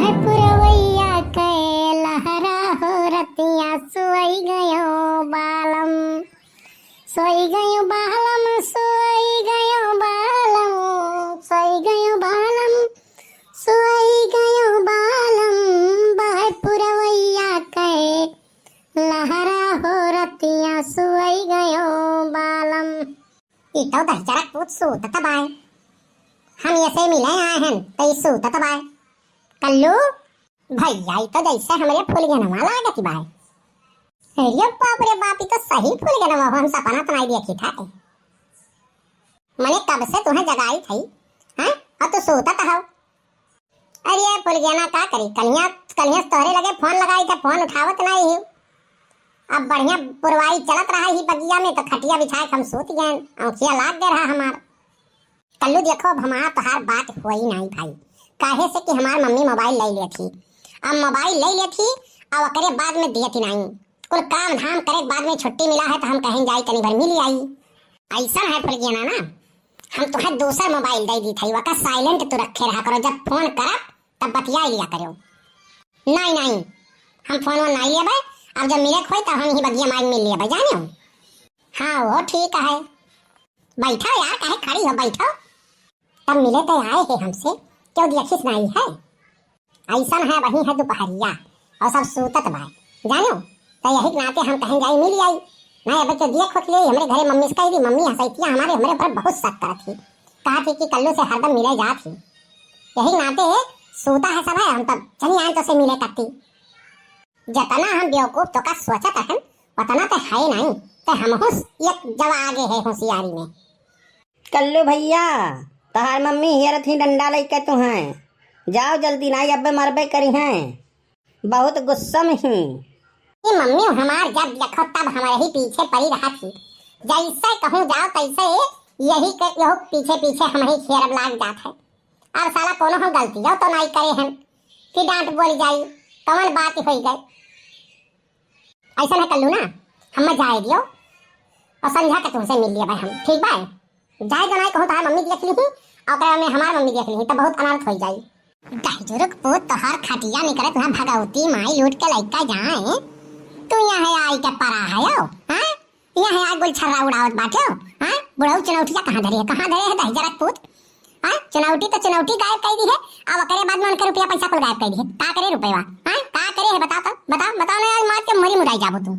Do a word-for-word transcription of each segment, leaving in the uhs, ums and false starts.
पुरवैया के लहरा हो रतिया सोई गयो बालम, सोई गयो बालम, सोई गयो बालम, सोई गयो बालम, सोई गयो बालम, बहे पुरवैया के लहरा हो रतिया सोई गयो बालम। ई तो दहिजरक पूत सूतत बाय। हम एसे मिले आए हन, त ई सूतत बाय। कल्लू, भैया, ई तो जैसे हमरे फुलगेनवा लागत बाय। अरे बाप रे बाप, ई तो सही फुलगेनवा हो, हम सपना तो नाई देखी था। मने कब से तुहें जगाई थई, हैं? और तू सूतत हौ। अरे फुलगेना का करी, कलिया, कलिया से तोहरे लगे फोन लगाई थे, फोन उठावत नाई ही। अब बढ़िया पुरवाई चलत रहा ही बगिया में, तो खटिया बिछाए के हम सूत गए, औंखिया लाग गए रहा हमार। कल्लू देखो, अब हमार तोहार बात होई नाई भाई, काहे से कि हमार मम्मी मोबाइल ले लेत ही। अब मोबाइल ले लेत ही, अब ओकरे बाद में दियत ही नाई। कुल काम धाम करे के बाद में छुट्टी मिला है, तो हम कहें जाई तनी भर मिल आई। ऐसा है फुलगेना ना, हम तुहें दूसर मोबाइल दे दी थई, वका साइलेंट तू रखे रहा करो, जब फोन करब तब बतिया लिया करो। नाई नाई, हम फोन वोन नाई लेबे, अब जब मिले के होई तब हम यही बगिया माई मिल लेबे, जाने हो। हाँ वो ठीक है, बैठो यार, काहे खड़ी हो, बैठो। तब मिले तो आए है हमसे, क्यों देखिस नाई है? ऐसन है, वही है दोपहरिया और सब सूतत बा, जानो। तो यही के नाते हम कहें जाई मिल आई। नहीं, अब तो दिया खोट ले, हमरे घरे मम्मी से कह दी, मम्मी हंसैतिया हमारे, हमरे ऊपर बहुत शक करत ही, कहा थी कि कल्लू से हरदम मिले जात ही। यही नाते सूता है सब है, हम तब चली आए तो से मिले करती। जितना हम बेवकूफ तो का सोचत रहन, उतना तो है नहीं, तो हमहू एक जवा आगे है होशियारी में। कल्लू भैया, तोहार मम्मी हियरत ही डंडा लइके तुहें। जाओ जल्दी, नाई अब्बे मरबे करिहें। बहुत गुस्सा में ही। ई मम्मी हमार जब देखो तब हमारे ही पीछे पड़ी रहत ही। जैसे कहूँ जाओ तैसे यही के यहो पीछे पीछे हम ही खेरब लाग जात है। अब साला कोनो हम गलतियों तो नाई करे हन कि डांट बोल जाई, कवन बात होई गई। ऐसा ना कल्लू ना, हमें जाए दियो और संझा के तुमसे मिल लिया भाई हम, ठीक बा? जाए दो, नाई कहूँ तोहार मम्मी देख ली ही और ओकरा में हमार मम्मी देख ली ही, तो बहुत अनर्थ हो जाई। दहिजरक पूत, तोहार खटिया निकरे, तुहार भगवती माई लूट के लइका जाए, तू यहाँ आई के परा है हो, हाँ? यहाँ आई गुलछर्रा उड़ावत बाटे हो, हाँ? बुढ़ऊ चुनौटिया कहाँ धरे है, कहाँ धरे है दहिजरक पूत? हाँ? चुनौटी तो चुनौटी गायब कर दी है, अब ओकरे बाद में उनके रुपया पैसा कुल गायब कर दी है। का करे रुपया? हाँ? का करे है बताओ तो, बताओ, बताओ ना यार, मार के मरी मुराई जाबो तू।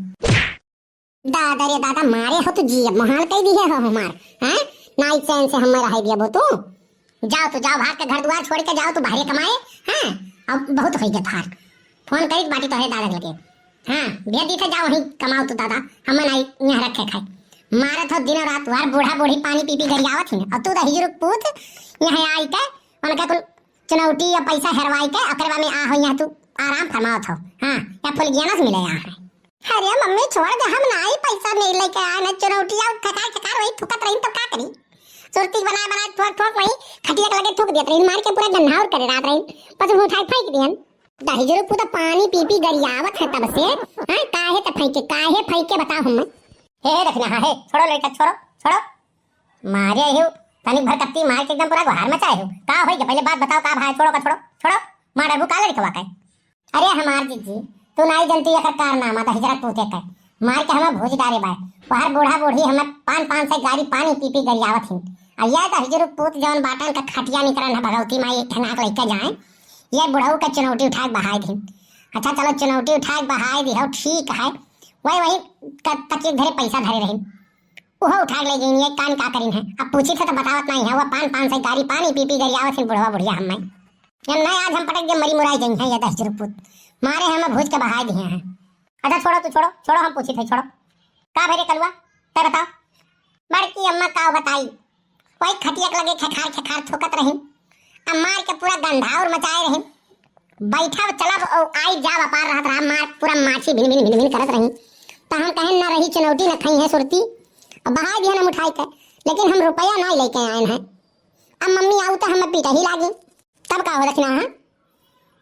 दादा रे दादा, मारे हो तो जी, अब मोहाल कह दी है हो हमार, हैं? नाई चैन से हमें रहे दिया वो तू। जाओ तू, जाओ, भाग के घर दुआर छोड़ के जाओ तू बाहरे कमाए, हैं? अब बहुत हो गया थार। फोन करी बाटी तोहरे दादा लगे। हाँ, भेज दी थे, जाओ वहीं कमाओ तू दादा, हमें नाई यहाँ रखे खाए। मारत हो दिनों रात, तुहार बूढ़ा बूढ़ी पानी पी पी गरियावत ही, और तू दहिजरक पूत यहाँ आई के उनका कुल चुनौटी या पैसा हेरवाई के ओकरे बाद में आ हो यहाँ तू आराम फरमावत हो। हाँ, या फुलगियाना से मिले यहाँ है। अरे मम्मी छोड़ दे, हम ना ही पैसा नहीं लेके आए ना, चुनौटिया खकार खकार वही थूकत रही तो का करी? सुरती बनाए बनाए ठोक ठोक वही खटिया के लगे थूक देत रही, मार के पूरा गन्हाउर करे रात रही, बस उठाई फेंक दियन। दहिजरक पूत पानी पी पी गरियावत है तब से। हाँ, काहे त फेंके, काहे फेंके बताओ हम। हे, हे, देखना, हाँ, हे, छोड़ो लड़का, छोड़ो, छोड़ो। मारे हो, तनिक भर कत्ती मार के एकदम पूरा गुहार मचाए हो। का होई गया? पहले बात बताओ, का भाई, छोड़ो का, छोड़ो, छोड़ो। मार डरबू का लड़कवा के? अरे हमार जीजी, तू नाई जनती एकर कारनामा दहिजरक पूते के। मार के हमें भूज डारे बाय। बाहर बूढ़ा बूढ़ी हमें पान पान से गारी पानी पी पी गरियावत हिन। आ ये दहिजरक पूत जौन बाटन का खटिया निकरन है भगवती माई एक ठनाक लइके जाए। ये बुढ़ऊ के चुनौटी उठा के बहाए दिन। अच्छा चलो चुनौटी उठा के बहाए दी हो, ठीक है। वही वही क-, तकिए धरे पैसा धरे रही। उहो उठा के ले गई, ये कान का करीन है। अब पूछी थे तो बतावत नहीं है, वो पान पान से गारी पानी पी पी गरियावत हिन बुढ़वा बुढ़िया हमें। जब नहीं आज हम पटक दे मरी मुराई गई हैं ये दहिजरक पूत। मारे हमें भूज के बहाए दिए हैं। अच्छा छोड़ो तू, छोड़ो, छोड़ो, हम पूछी थे, छोड़ो। का भरे कलुआ, तै बताओ। बड़की अम्मा का बताई, वही खटिया के लगे खेखार खेखार थूकत रही। अब मार के पूरा गंधाउर मचाए रही। बैठा चलब और आई जाब अपार रहत रहा, मार पूरा माछी भिन भिन भिन भिन करत रही। तो हम कहें ना रही चुनौटी ना खाई है सुरती। अब बहाए दिया हम उठाई के, लेकिन हम रुपया ना लेके आए हैं। अब मम्मी आऊ तो हमें पीटा ही लागी। तब का हो रखना है?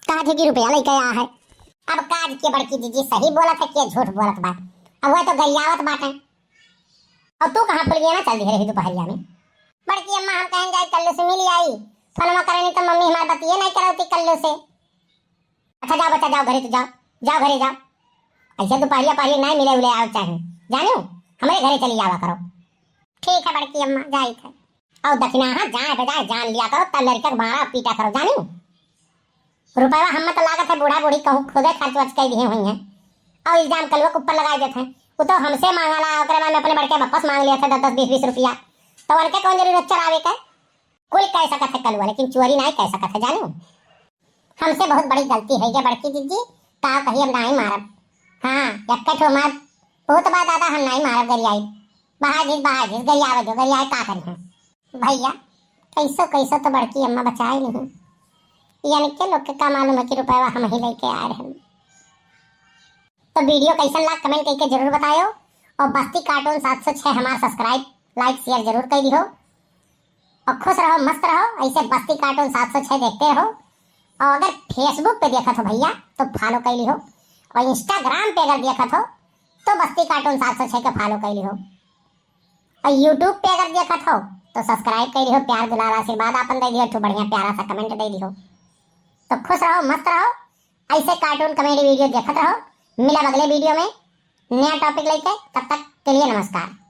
कहा थे कि रुपया लेके आया है। अब काज के बड़की जीजी सही बोलत है, के झूठ बोलत बा? अब वह तो गरियावत बाटे। और तू कहाँ फुलगियाना चल दी रही दोपहरिया में? बड़की अम्मा हम कहन जाए कल्लू से मिल आई, फोनमा करनी तो मम्मी हमार बतिये नहीं करती कल्लू से। अच्छा जाओ बच्चा, जाओ घरे तो जाओ, जाओ घरे जाओ। ऐसे दुपहरिया पहरिया नाहीं मिले उले आवे चाहे, जानियो, हमरे घरे चली जावा करो। ठीक है बड़की अम्मा, जाइत है। और दखिना, हाँ, जाए बजाए जान लिया करो, तब लड़का के मारा पीटा करो, जानियो। रुपया हमें तो लागत है बूढ़ा बूढ़ी कहूँ खुदे खर्च वर्च कर दिए हुई हैं। और इल्जाम कलुआ के ऊपर लगाए देते हैं। वो तो हमसे मांगला, ओकरे बाद में अपने बड़के बप्पा से मांग लिया था दस दस बीस बीस रुपया। तो उनके कौन जरूरत चोरावे के? कुल कह सकत है कलुआ, लेकिन चोरी नाहीं कह सकत है, जानियो। हमसे बहुत बड़ी गलती है ये बड़की जिज्जी, का कही अब नाहीं मारब। हाँ, यक्के ठो मार, बहुत बा दादा, हम नाहीं मारब गरियाई। बहा जिस, बहा जिस, गरियावे जो, गरियाए का करी हम। भैया, कैसो कैसो तो बड़की अम्मा बचाए नहीं। यानी के लोग के का मालूम है कि रुपया हम ही लेके आ रहे हैं। तो video कैसन लाग comment करके जरूर बतायो। और बस्ती cartoon सात सौ छह हमार subscribe, like, share जरूर कर दिहो। और खुश रहो, मस्त रहो, ऐसे बस्ती cartoon सात सौ छह देखते रहो। और अगर Facebook पे देखत हो भैया तो follow कर लिहो। और Instagram पे अगर देखत हो तो बस्ती cartoon सात सौ छह के follow कर लिहो। और YouTube पे अगर देखत हो तो subscribe कर लिहो, प्यार दुलार आशीर्वाद आपन दे दिहो, एक ठो बढ़िया प्यारा सा comment दे दिहो। तो खुश रहो, मस्त रहो, ऐसे cartoon comedy video देखत रहो। मिलब अगले video में नया topic लेके, तब तक के लिए नमस्कार।